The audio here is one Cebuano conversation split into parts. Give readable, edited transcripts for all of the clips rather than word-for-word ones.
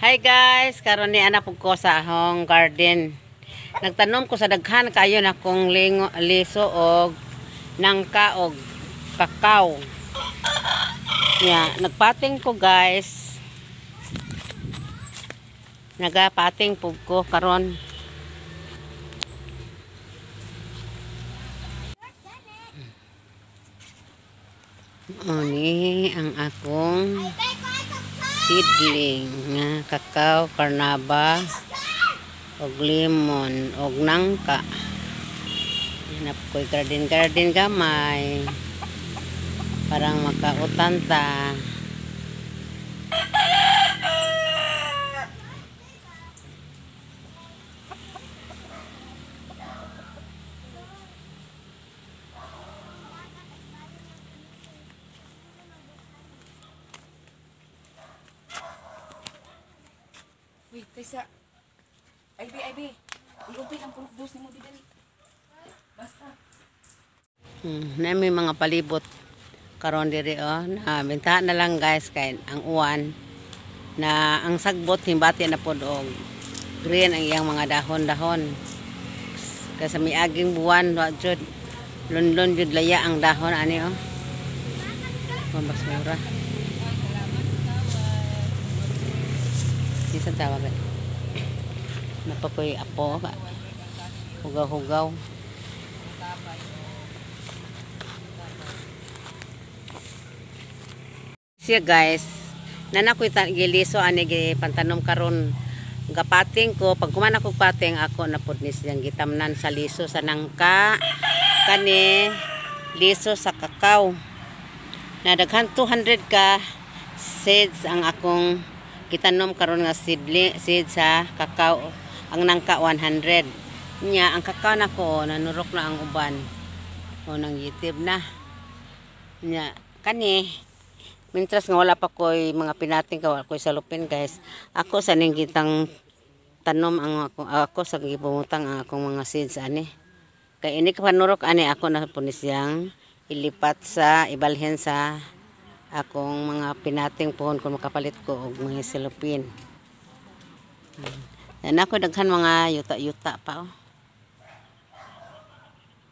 Hi guys, karon ni ana pud ko sa akong garden. Nagtanom ko sa daghan kayo na akong lingo, liso og nangka og kakao. Ya, nagpating ko guys. Nagapating pud ko karon. Oni ang akong seedling nga kakao, karnaba, og lemon, og nangka. Hanap ko'y garden garden gamay. Parang makautan ta. Wait, kaysa. Ay, be, ay, be. I-open ang purok dos nimo dali. Basta. Na may mga palibot karon diri oh. Na bentahan na lang guys kay ang uwan na ang sagbot himbati na pod og green ang iyang mga dahon-dahon. Kay sa miaging buwan wa jud lunlun jud laya ang dahon ani oh. Ang basura. Isa tawag eh. Napakoy apo ka. Hugaw-hugaw. Siya guys, nana ko'y giliso ani gi pantanom karon. Gapating ko, pag kuman ako pating, ako na pod ni siyang gitamnan sa liso sa nangka, kani liso sa kakao. Na daghan 200 ka seeds ang akong gitanom karon nga seedling, seed sa kakao. Ang nangka 100. Nya ang kakao nako nanurok na ang uban. O nang yitib na. Nya kani mintras nga wala pa ko'y mga pinating ka, wala ko'y salupin guys. Ako sa ning gitang tanom ang ako, ako sa gibumutang ang akong mga seeds ani. Kay ini ka panurok ani ako na po ni siyang ilipat sa ibalhin sa akong mga pinating pohon kung makapalit ko og mga salupin. Yan ako daghan mga yuta-yuta pa oh.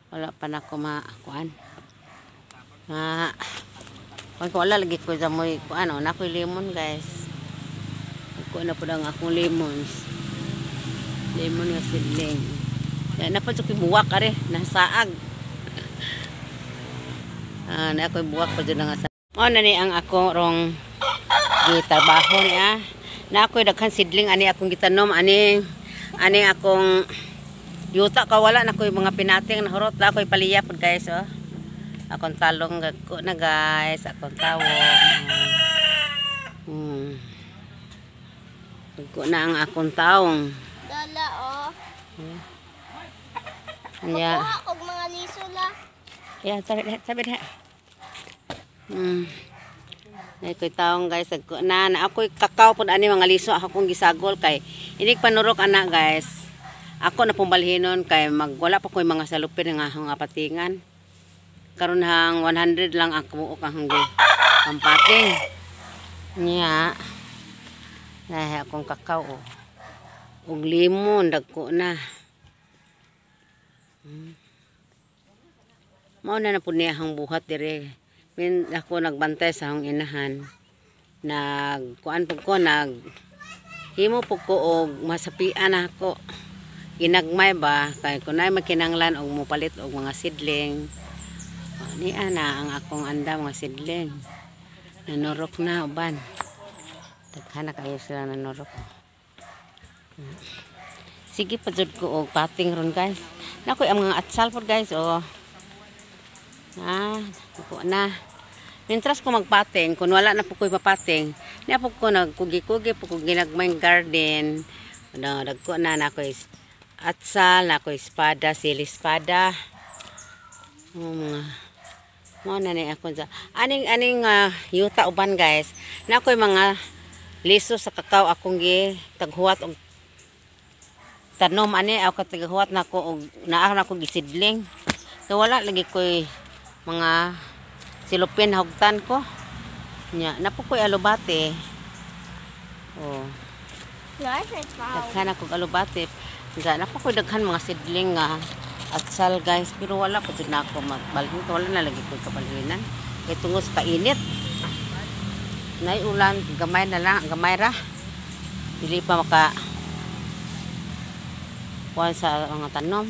Wala pa na ako makuan. Ma kung wala lagi ko sa moy kuan oh, na ako'y lemon guys. Ako na po ang akong lemons. Lemon nga seedling. Yan na pa jud ko'y buwak are, nasaag. Na ako'y buwak pa jud nga sa. Mao na ni ang ako rong gitrabaho niya. Na ako'y daghan seedling ani akong gitanom ani ani akong yuta ka wala na ko'y mga pinating nahurot na ako'y paliya pod guys oh. Akong talong gagko na guys, akong tawong. Gagko na ang akong taong. Dala oh. Anya. Kuha og mga liso la. Ya, sabi na, sabi na. Ay ko'y taong guys, agko na, na ako'y kakao pod ani mga liso akong gisagol kay inig panurok ana guys. Ako na pong balhinon kay magwala pa ko'y mga salupin nga akong apatingan. Karon hang 100 lang ang kabuok ang pampating. Nya. Ay, akong kakao oh. Og limon dagko na. Mao na na pud niya ang buhat dire. Min ako nagbantay sa akong inahan. Nagkuan pud ko, nag himo pud ko og masapian ako. Ginagmay ba kay kunay makinanglan og mopalit og mga seedling. Niya na ang akong andam mga seedling. Nanurok na uban. Daghan na kayo sila nanurok. Sige pa jud ko og pating ron guys. Nakoy ang mga atsal pod guys oh. Ah, ako na. Mintras ko magpating, kun wala na po ko'y mapating, niya po ko nagkugi-kugi po ko ginagmay garden. Ano, dagko na na ako'y atsal, na ako'y espada, sili espada. Oh, mga mo na ni ako sa aning aning yuta uban guys. Na ako'y mga liso sa kakao akong gi taghuwat og tanom ani ako taghuwat nako og naa na ko gisidling. So wala lagi ko'y mga silupin hugtan ko. Nya, napo ko'y alubate. Oh. Nice. Daghan ako alubate. Ga na pa ko daghan mga seedling nga atsal, guys, pero wala pa jud na ako magbalhin, wala na lagi ko kabalhinan kay tungod sa kainit. Nay ulan, gamay na lang, gamay ra. Dili pa maka kuan sa mga tanom.